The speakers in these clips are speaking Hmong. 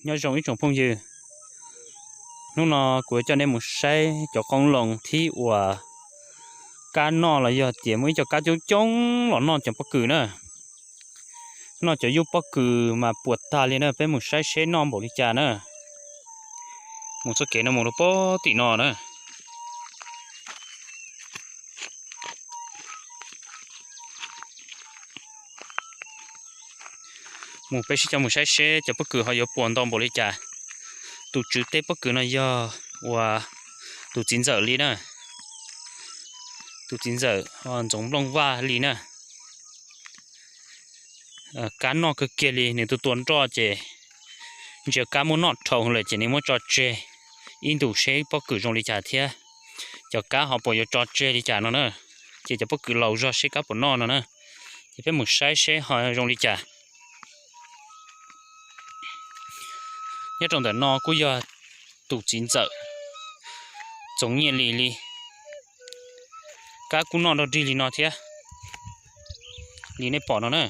Nyob zoo ib tsoom phooj ywg, hnub no kuv yuav coj nej mus saib cov qoob loo thib uas kab noj los yog tias muaj ib co kab coob coob los noj cov pob kws na. Noj cov yub pob kws mas puas tag li na, peb mus saib seb noj npaum li cas na. Mus txoj kev no mus rau pem tim no na. Mus peb sib coj mus saib seb cov pob kws ho yuav puas ntau npaum li cas. Tus tswv teb pob kws no yog uas tus txiv ntxawm li na. Tus txiv ntxawm Ntxoov Nplooj Vaj li na. Kab noj kawg kiag li, nws tus tua nroj ces ntsia kab muab noj dhau lawm ces nws muab tso tseg ib ntus seb pob kws zoo li cas thiab cov kab ho puas yuav tso tseg li cas no na. Ces cov pob kws laus zog seb kab puas noj no na. Ces peb mus saib seb ho zoo li cas. Nyob rau ntawm no kuj yog tus txiv ntxawm Txoov Nyiaj Lis li. Kab kuj noj dog dig li no thiab, li nej pom no na.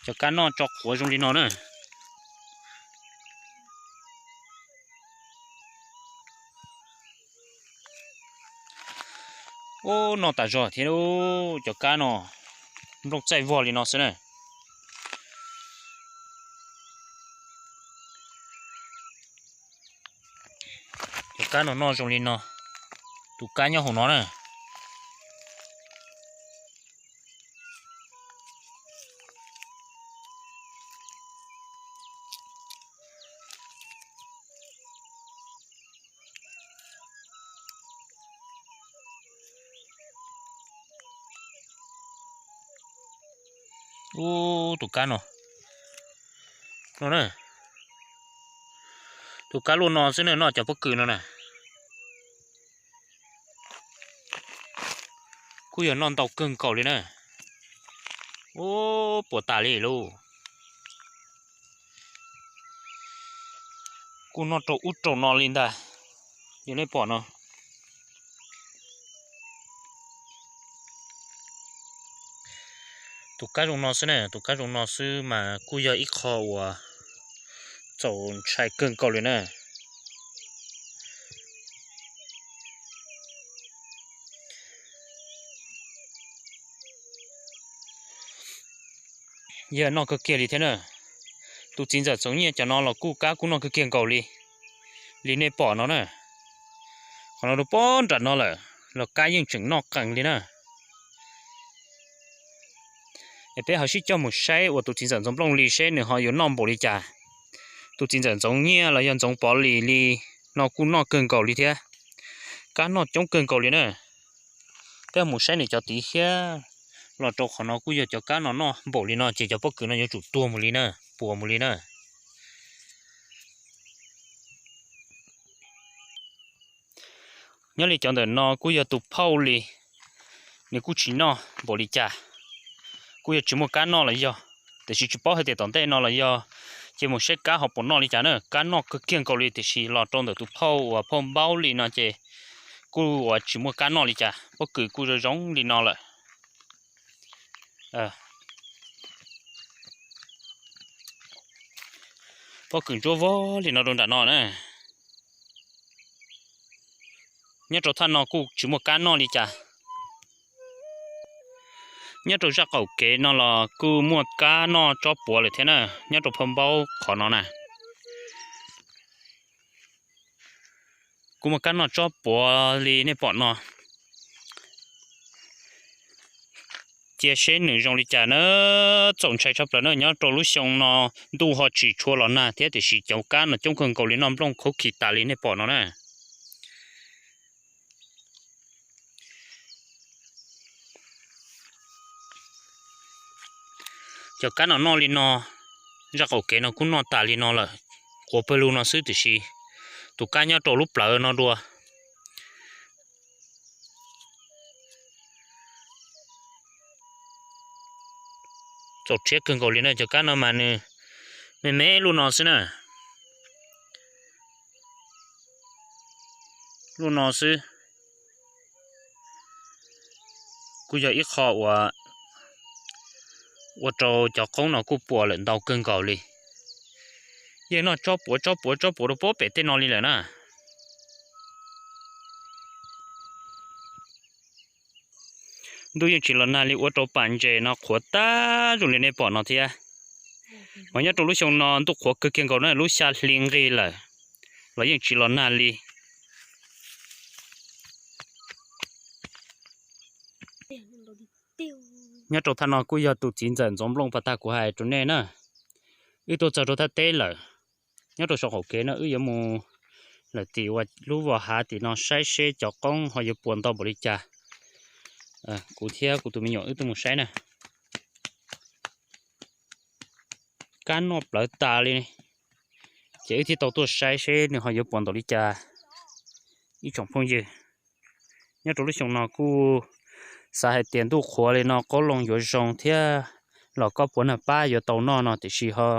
Cov kab noj tso qhuav zoo li no na. Ub, noj tas zog thiab. Cov kab no nplooj txaij vog li no xwb na. Cov kab no noj zoo li no. Tus kab nyob hauv no na. Ub, tus kab no, no na, tus kab luaj no xwb na, noj cov pob kws no na. Kuj yog noj ntau kawg nkaus li na. Ub, puas tas li lauj. Kuj noj rau ub rau no li ntag, li nej pom no. Tus kab zoo no xwb na, tus kab zoo no xwb mas kuj yog ib qho uas txaus ntshai kawg nkaus li na. Yog noj kawg kiag li thiab na. Tus txiv ntxawm Txoov Nyiaj cov no los kuj kab kuj noj kawg kiag nkaus li, li nej pom no na. Qhov no rau pem nram no lawm los kab yeej tseem noj qees li na. Es peb ho sib coj mus saib uas tus txiv ntxawm Ntxoov Nplooj li seb nws ho yuav noj npaum li cas. Tus txiv ntxawm Ntxoov Nyiaj los yog Ntxoov Pov Lis li no kuj noj kawg nkaus li thiab. Kab noj coob kawg nkaus li na. Peb mus saib nws cov tid thiab, los rau qhov no kuj yog cov kab no noj npaum li no ces cov pob kws no yuav tsum tuag mus li na, puas mus li na. Nyob li cov ntawm no kuj yog tus phauj li, nws kuj tsis noj npaum li cas, kuj yog tsis muaj kab noj los yog, tiam sis tsis paub hais tias tom ntej no los yog, ces mus saib kab ho puas noj li cas na. Kab noj kawg kiag nkaus li tiam sis los rau ntawm tus phauj uas phauj Npaub li no ces kuj uas tsis muaj kab noj li cas, pob kws kuj zoo zoo li no lawm. Pob kws ntsuab vog li no rau nram no na. Nyob rau thaj no kuj tsis muaj kab noj li cas. Nyob rau zaj qaum kev no los kuj muaj kab noj tsob puav lawm thiab na, nyob rau phauj Npaub qhov no na. Kuj muaj kab noj tsob puav li nej pom no. Cia seb nws zoo li cas na, txaus ntshai tshaj plaws na. Nyob rau lub xyoo no ntuj ho tsis tshua los nag thiab tiam sis cov kab no coob kawg nkaus li, noj nplooj khaub khi tas li nej pom no na. Cov kab no noj li no, zaj qaum kev no kuj noj tas li no lawm, quav pawg lug no xwb tiam sis tus kab nyob rau lub plawv no dua. Txaus rhiab kawg nkaus li na, cov kab no mas nws me me lub no xwb na. Lub no xwb kuj yog ib qho uas ua rau cov qoob no kuj puas lawm ntau kawg nkaus li. Yeej noj tsob puav tsob puav tsob puav rau pem tej no li lawm na. Ntuj yeej tsis los nag li ua rau pas ntses no qhuav tag zoo li nej pom no thiab. Mas nyob rau lub xyoo no ntuj qhuav kawg kiag nkaus na, lub xya hli nqig lawm los yeej tsis los nag li. Nyob rau thaj no kuj yog tus txiv ntxawm ntxoov nplooj pas tag kuv hais rau nej na. Wb tuaj txog rau thaj teb lawm, nyob rau saum qaum kev no wb yuav mus lawm tim uas lub vos hav tim no saib seb cov qoob ho yuav puas ntau npaum li cas. Kuv thiab kuv tus me nyuam wb tuaj mus saib na. Kab noj plawv tas li, ces wb thiaj tau tuaj saib seb nws ho yuav puas ntau li cas. Ib tsoom phooj ywg, nyob rau lub xyoo no kuj xav hais tias ntuj qhuav li no qoob loo yuav zoo thiab los kob puav nag pab yuav tau noj no, tiam sis ho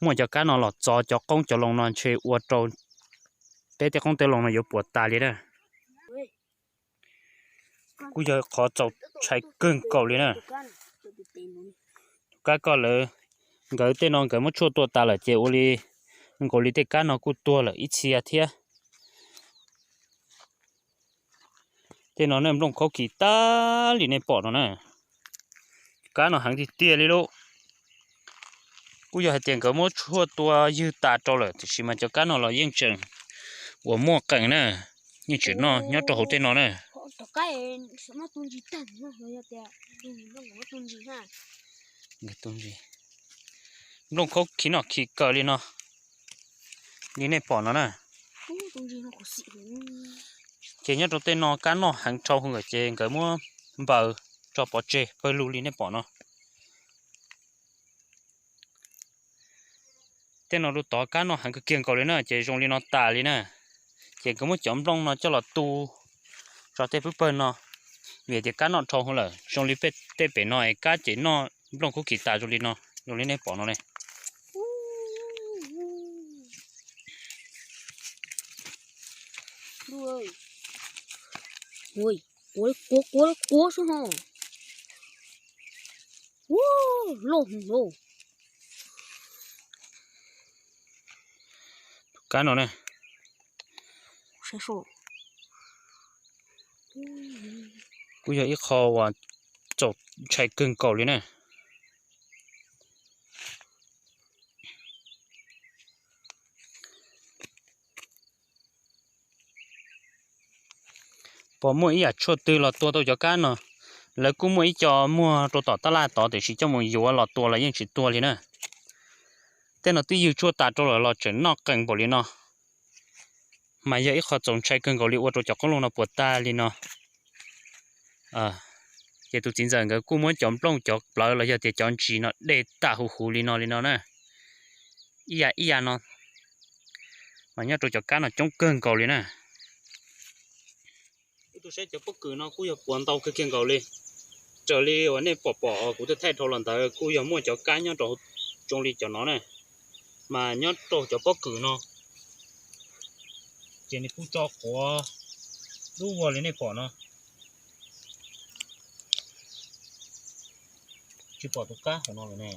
muaj cov kab no los txo cov qoob cov loo no ntshe ua rau peb tej qoob tej loo no yuav puas tas li na. Kuj yog qhov txaus ntshai kawg nkaus li na. Kab ko lawv, nkawd tej no nkawd muab tshuaj tua tas lawm ces ua li nkaus li tej kab no kuj tuag lawm ib txhia thiab. Tej no ne nplooj khaub kis tag li nej pom no na. Kab no heev tiag tiag li lauj. Kuj yog hais tias nkawd muab tshuaj tua ywg tas rau lawm tiam sis mas cov kab no los yeej tseem uas muaj qees na, yeej tseem noj nyob rau hauv tej no na. Nplooj khaub kis noj kis kaw li no, li nej pom no na. Ces nyob rau tej no kab noj heev dhau hwv ces nkawd muab npaws tso pov tseg pawg lug li nej pom no. Tej no rau tod kab noj heev kawg kiag nkaus li na ces zoo li no tas li na. Ces nkawd muab cov nplooj no coj los tu tso tej pwb pawg no, vim tias kab noj dhau hwv lawm. Zoo li tej pem no es kab ces noj nplooj khaub kis tas zoo li no, zoo li nej pom no ne. Quav quav quav xwb ho. Loj hwv. Kab no ne, kuj yog ib qho uas txaus ntshai kawg nkaus li na. Pom muaj ib yam tshuaj twg los tua tau cov kab no. Lawv kuj muaj ib co muag rau tom tab laj tod tiam sis coj mus yuav los tua los yeej tsis tuag li na. Tej no twb ywg tshuaj tas rau lawm los tseem noj qees npaum li no, mas yog ib qho txaus ntshai kawg nkaus li ua rau cov qoob loo no puas tag li no. Ces tus txiv ntxawm nkawd kuj muab cov nplooj cov plawv los yog tias cov ntsis no de tag huv huv li no li no na. Ib yam ib yam no, mas nyob rau cov kab no coob kawg nkaus li na. Ib tug saib cov pob kws no kuj yog puas ntau kawg kiag nkaus li. Raws li uas nej pom pom kuv twb thaij dhau los ntawd kuj yog muaj cov kab nyob rau zoo li cov no na, mas nyob rau cov pob kws no ces nws kuj tso quav dub vog li nej pom no. Tsis pom tus kab hauv no lawm ne.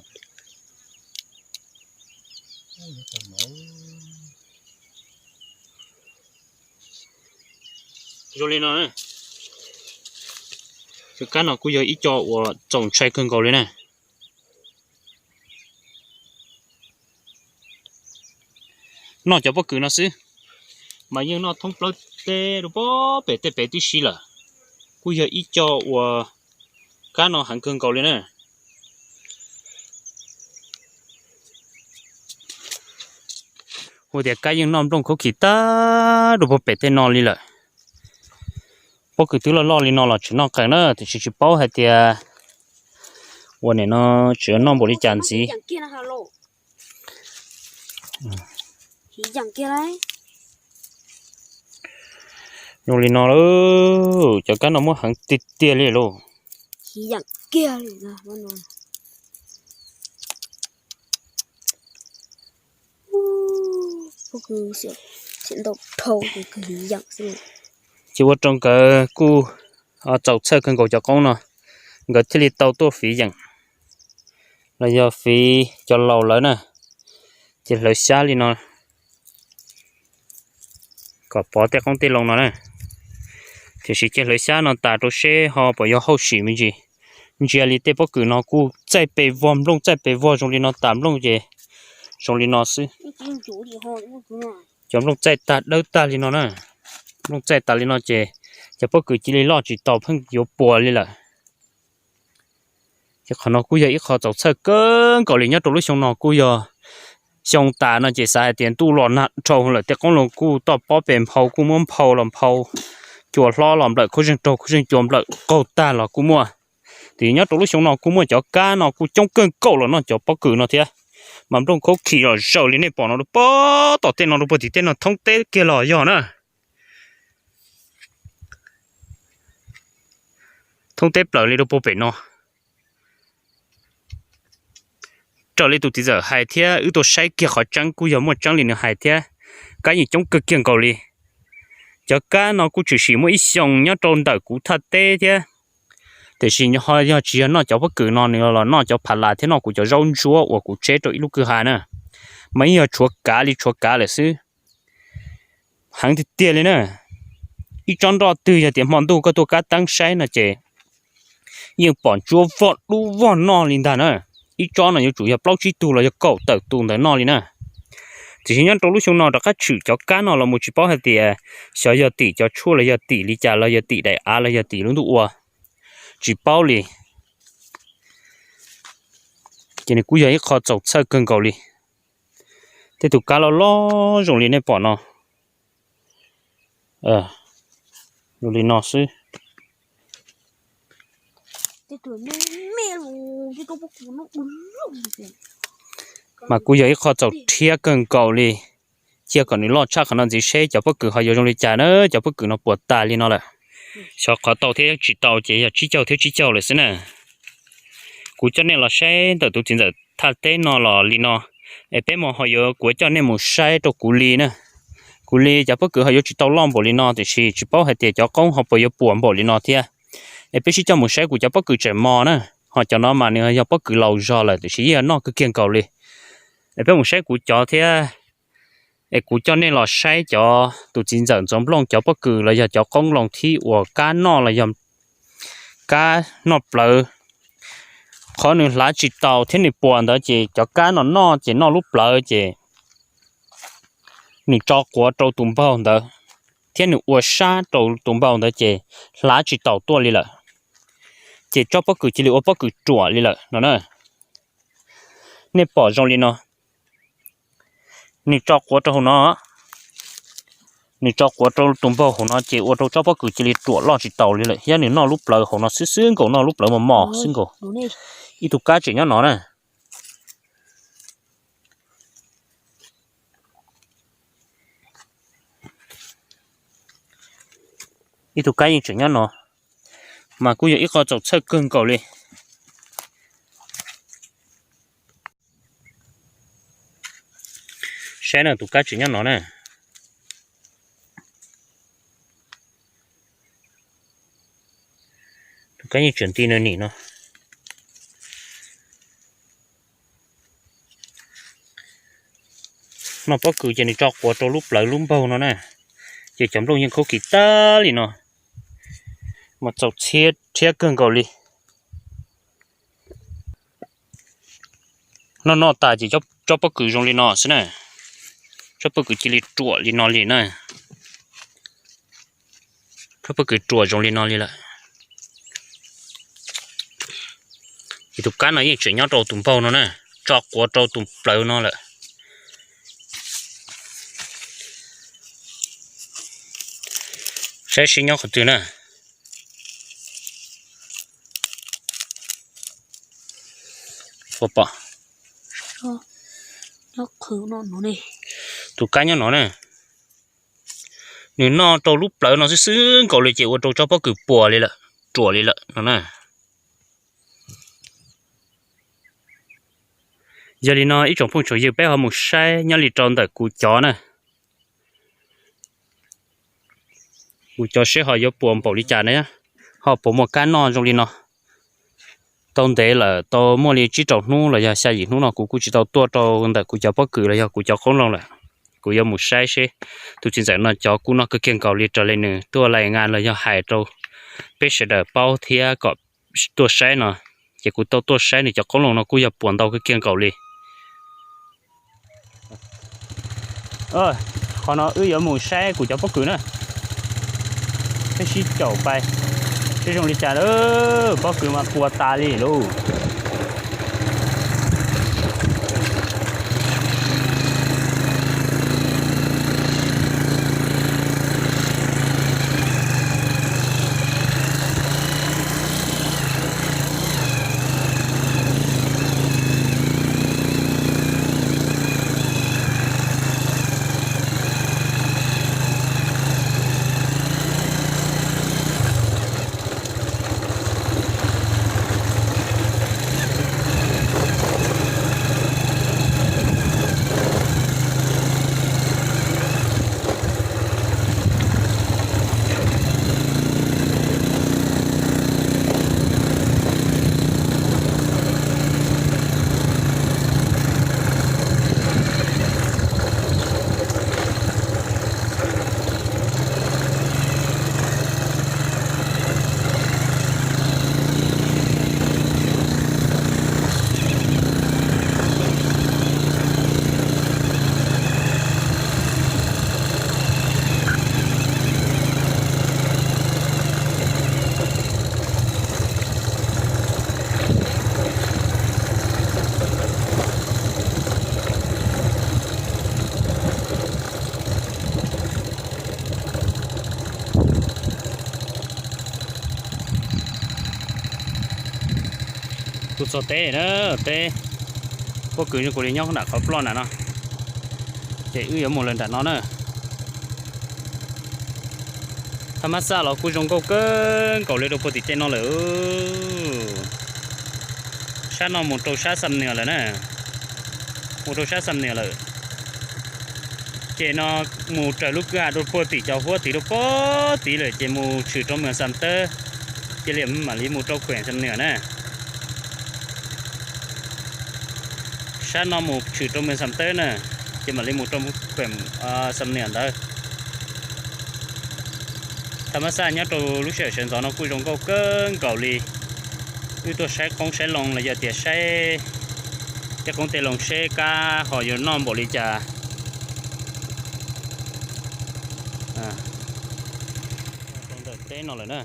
Zoo li no, cov kab no kuj yog ib co uas txaus ntshai kawg nkaus li na. Noj cov pob kws no xwb, mas yeej noj thoob plaws tej rau pem tej pem tib si lawm. Kuj yog ib co uas kab no heev kawg nkaus li na. Ua tias kab yeej noj nplooj khaub kis tag rau pem tej no li lawm. Pob kws twb loj loj li no los tseem noj qees na, tiam sis tsis paub hais tias ua nim no tseem noj npaum li cas ntxiv. Zoo li no lauj, cov kab no muab heev tiag tiag li lauj. Ces ua rau nkawd kuj txaus txhawj kawg nkaus cov qoob no, nkawd thiaj li tau tuaj fiv yeem los yog fiv cov laus lawv na. Ces hlawv xyab li no kom pov tej qoob tej loo no na. Tiam sis cia hlawv xyab no tas rau seb ho puas yog hauj sim me ntsis. Ntsia li tej pob kws no kuj txaij pes vog, nplooj txaij pes vog zoo li no tas nplooj ces zoo li no xwb. Cov nplooj txaij tag dawb tag li no na. Nplooj txaij tas li no ces cov pob kws cia li loj tsis taus pheej yuav puas li lawm. Ces qhov no kuj yog ib qho txaus txhawj kawg nkaus li nyob rau lub xyoo no kuj yog xyoo tas no ces xav hais tias ntuj los nag dhau lawm tej qoob loo kuj toj pob pes nphau kuj muab nphau los nphau, cua hlob los nplawm khaub zeeg raug khaub zeeg cua nplawm qaug tag los kuj muaj. Tiam sis nyob rau lub xyoo no kuj muaj cov kab no kuj coob kawg nkaus los noj cov pob kws no thiab. Mas nplooj khaub khim los zaws li nej pom no rau puag tom tej no rau puag tim tej no thoob teb kiag los yog na. Thoob teb plaws li rau puag pem no. Raws li tus txiv ntxawm hais thiab wb tuaj saib kiag qhov tseeb kuj yog muaj tseeb li nws hais thiab. Kab yeej coob kawg kiag nkaus li. Cov kab no kuj tshwm sim muaj ib xyoos nyob rau ntawm kuv thaj teb thiab. Tiam sis ho yog tsis yog noj cov pob kws no nws los noj cov pha las thiab noj kuv cov zaub ntsuab uas kuv tseb rau ib lub kwj ha na. Mas yeej yog tshuav kav li tshuav kav lawm xwb. Heev tiag tiag li na. Ib tsob nroj twg yog tias hmo ntuj koj tuaj kab teeb saib no ces yeej pom ntsuab vog dub vog noj li ntag na. Ib tsob no yuav tsum yog plaub tsib tug los yog kaum tawm tus ntawd noj li na. Tiam sis nyob rau lub xyoo no rov qab tshwm cov kab no los mus tsis paub hais tias xyov yog tim cov tshuaj los yog tim li cas los yog tim daim av los yog tim lub ntuj ua, tsis paub li. Ces nws kuj yog ib qho txaus txhawj kawg nkaus li. Tej tus kab loj loj zoo li nej pom no, zoo li no xwb. Mas kuj yog ib qho txaus rhiab kawg nkaus li. Cia kom nws loj tshaj qhov no ntxiv seb cov pob kws ho yuav zoo li cas na. Cov pob kws no puas tas li no lawm. Xyov qhov tau thiab tsis tau ces yog tsib caug thiab tsib caug lawm xwb na. Kuv coj nej los saib ntawm tus txiv ntxawm thaj teb no los li no, es peb mus ho yuav kuv coj nej mus saib rau kuv li na. Kuv li cov pob kws ho yuav tsis tau loj npaum li no tiam sis tsis paub hais tias cov qoob ho puas yuav puas npaum li no thiab. Es peb sib coj mus saib kuv cov pob kws tseem mos na, ho cov no mas nws yog pob kws laus zog lawm tiam sis yeej yog noj kawg kiag nkaus li. Es peb mus saib kuv cov thiab, es kuv coj nej los saib cov tus txiv ntxawm ntxoov nplooj cov pob kws los yog cov qoob loo thib uas kab noj los yog kab noj plawv. Qhov nws hlav tsis taus thiab nws puas ntawd ces cov kab no noj ces noj lub plawv ces nws tso quav rau tus npaug ntawd, thiab nws ua sab rau tus npaug ntawd ces hlav tsis taus tuaj li lawm. Ces tsob pob kws cia li ua pob kws ruam li lawm no na. Nej pom zoo li no, nws tso quav rau hauv no, nws tso quav rau tus npaug hauv no ces ua rau tsob pob kws cia li ruam loj tsis taus li lawm thiab nws noj lub plawv hauv no xwb xwb nkaus, noj lub plawv mos mos xwb nkaus. Ib tug kab tseem nyob no na. Ib tug kab yeej tseem nyob no, mas kuj yog ib qho txaus txhawj kawg nkaus li. Saib na, tus kab tseem nyob no na. Tus kab yeej tseem nti nws nim no. Noj pob kws ces nws tso quav rau lub plawv lub npaug no na, ces cov nplooj yeej khaub kis tag li no, mas txaus txhiab rhiab kawg nkaus li. Noj noj tas ces tsob pob kws zoo li no xwb na, tsob pob kws cia li ruam li no li na. Tsob pob kws ruam zoo li no li lawm. Ces tus kab no yeej tseem nyob rau tus npaug no na, tso quav rau tus plawv no lawm. Saib seb nyob qhov twg na. Tus kab nyob no na, nws noj rau lub plawv no xwb xwb nkaus li ces ua rau tsob pob kws puas li lawm, ruam li lawm no na. Yog li no ib tsoom phooj tsoom ywg, peb ho mus saib nyob li rau ntawm kuv cov na, kuv cov seb ho yuav puas npaum li cas na, ho puas muaj kab noj zoo li no. Tau ntev lawm, tau muaj li tsib rau hnub los yog xya yim hnub no kuv kuj tsis tau tuaj rau ntawm kuv cov pob kws los yog kuv cov qoob loo lawm. Kuv yuav mus saib seb tus txiv ntxawm no cov kuj noj kawg kiag nkaus li raws li nws tuaj lais ngas los yog hais rau peb sawv daws paub thiab kom tuaj saib no. Ces kuv tau tuaj saib nws cov qoob loo no kuj yog puas ntau kawg kiag nkaus li. Qhov no wb yuav mus saib kuv cov pob kws na. Peb sib caum pais seb zoo li cas lawm, pob kws mas puas tas li lauj. Tuaj txog teb na, teb pob kws zoo nkaus li nyob nram qhov ploj nram no, ces wb yuav mus lawm nram no na. Thaj mab xaj los kuj zoo nkauj kawg nkaus li rau puag tim tej no lawm. Sab no mus rau sab Xam Nias lawm na, mus rau sab Xam Nias lawm. Ces no mus raws lub kwj ha rau puag tim cov huab tid rau puag tid lawm ces mus tshwm rau mws Xam Tawb, cia li mam li mus rau khuem Xam Nias na. Sab no mus tshwm rau mws Xam Tawb na, ces mam li mus rau khuem Xam Nias ntawd. Thaj mab xaj nyob rau lub sij hawm sawv ntxov no kuj zoo nkauj kawg nkaus li. Wb tuaj saib qoob saib loo los yog tias saib tej qoob tej loo seb kab ho yuav noj npaum li cas. Rau ntawm teb no lawm na,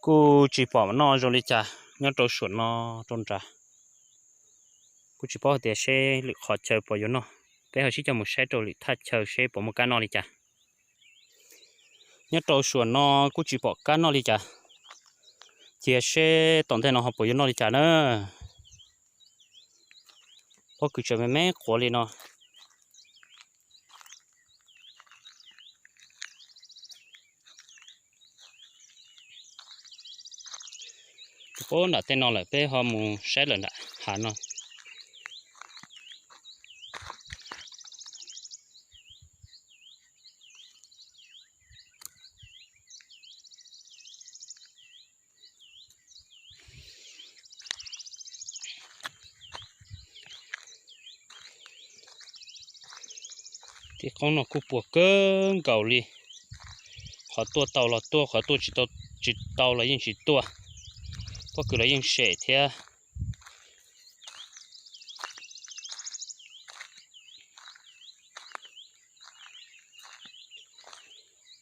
kuj tsis pom noj zoo li cas nyob rau suam no rau nrad. Kuj tsis paub hais tias seb lwm qhov chaw puas yuav noj, peb ho sib coj mus saib rau lwm thaj chaw seb puas muaj kab noj li cas. Nyob rau suam no kuj tsis pom kab noj li cas, cia seb tom ntej no ho puas yuav noj li cas na. Pob kws tseem me me quav li no. Puag nram tej no lawm, peb ho mus saib lawm nram hav no. Tej qoob no kuj puas kawg nkaus li. Qhov tuaj tau los tuaj, qhov tuaj tsis tau, tsis tau los yeej tsis tuaj. Pob kws los yeej sem thiab.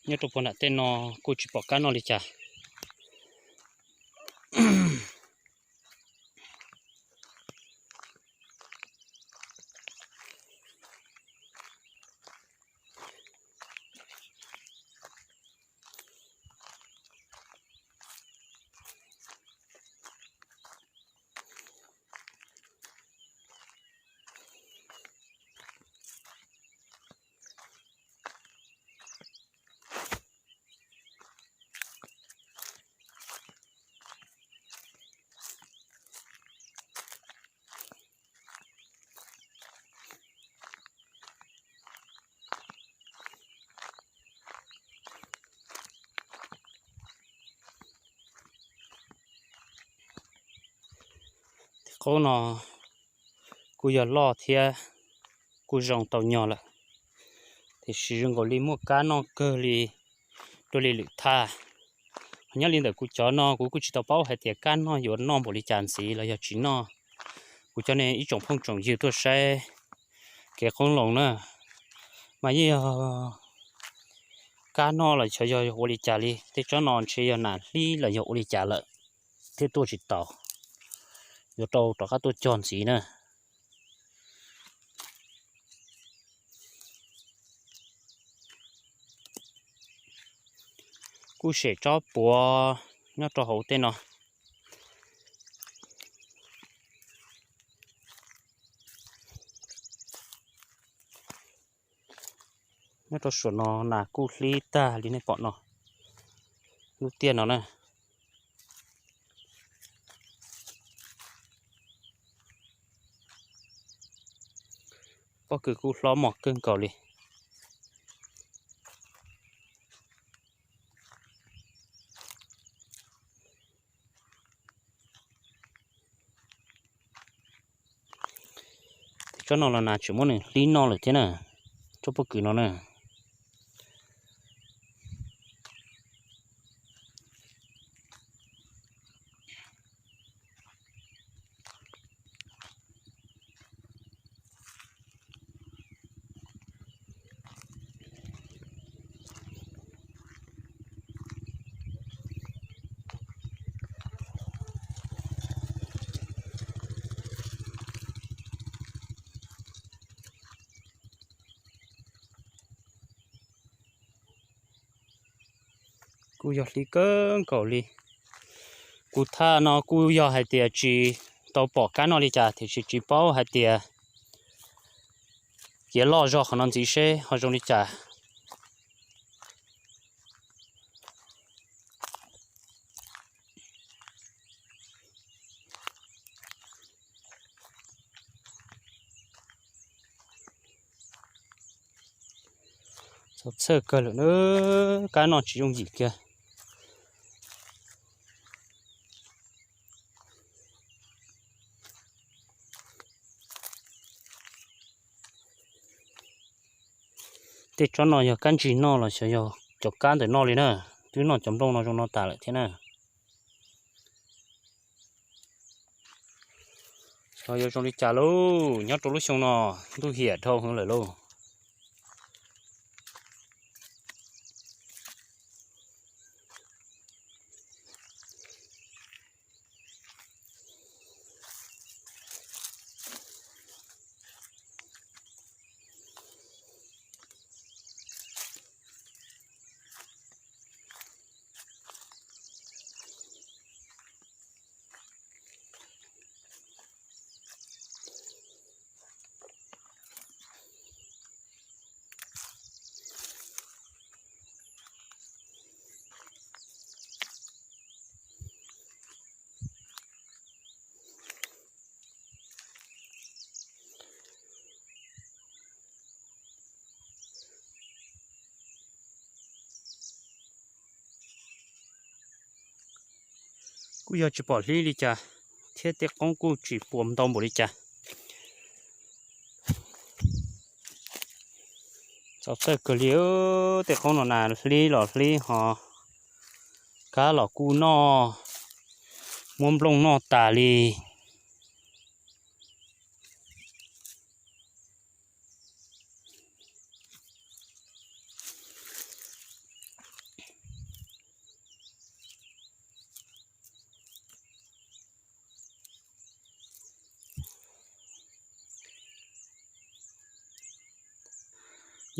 Nyob rau puag nram tej no kuj tsis pom kab noj li cas. Qoob no kuj yog loj thiab kuj zoo tau nyog lawm, tiam sis zoo nkaus li muaj kab noj kawg li rau li lwm thaj. Nyob li ntawm kuv cov no kuv kuj tsis tau paub hais tias kab noj yuav noj npaum li cas ntxiv los yog tsis noj. Kuv coj nej ib tsoom phooj tsoom ywg tuaj saib kev qoob loo na, mas yeej yog kab noj los xyov yog ua li cas li. Tej tsob no ntshe yog nas hlib los yog ua li cas lawm thiaj tuaj tsis taus, yuav rau rov qab tuaj cog ntxiv na. Kuj sem tsob puav nyob rau hauv tej no. Nyob rau saum no nas kuj hlib tag li nej pom no, lub tiaj no na. Pob kws kuj hlob mos kawg nkaus li. Tsob no los nas tseem muab nws hlib noj lawm thiab na, tsob pob kws no na. Kuj yog hlib kawg nkaus li. Kuv thaj no kuj yog hais tias tsis tau pom kab noj li cas tiam sis tsis paub hais tias kev loj zog qhov no ntxiv seb ho zoo li cas. Txaus txhawj kawg lawm na, kab noj tsis yooj yim kiag. Tej tsob no yog kab ntsig noj los xyov yog cov kab ntawm noj li na, twb noj cov nplooj no zoo no tas lawm thiab na. Xyov yuav zoo li cas lauj, nyob rau lub xyoo no ntuj hiam dhau heev lawm lauj. Kuj yog tsis pom hlib li cas, thiab tej qoob kuj tsis puas ntau npaum li cas. Txaus txhawj kawg li, tej qoob no na hlib los hlib ho kab los kuj noj, muab nplooj noj tas li.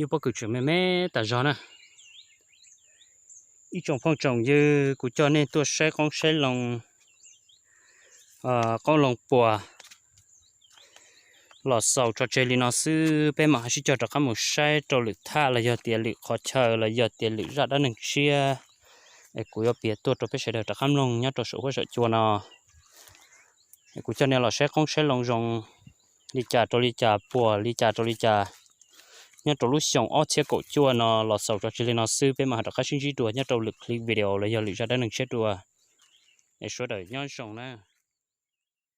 Yus pob kws tseem me me tas zog na. Ib tsoom phooj tsoom ywg, kuv coj nej tuaj saib qoob saib loo, qoob loo puas los xaus tso tseg li no xwb, peb mam ho sib cog rov qab mus saib rau lwm thaj los yog tias lwm qhov chaw los yog tias lwm zaj dab neeg tshiab. Es kuv yuav piav tuaj rau peb sawv daws rov qab mloog nyob rau saum huab saum cua no. Es kuv coj nej los saib qoob saib loo zoo li cas rau li cas, puas li cas rau li cas nyob rau lub xyoo ob txhiab kaum cuaj no los xaus tso tseg li no xwb, peb mam ho rov qab sib ntsib dua nyob rau lwm clip video los yog lwm zaj dab neeg tshiab dua. Es sawv daws nyob zoo na.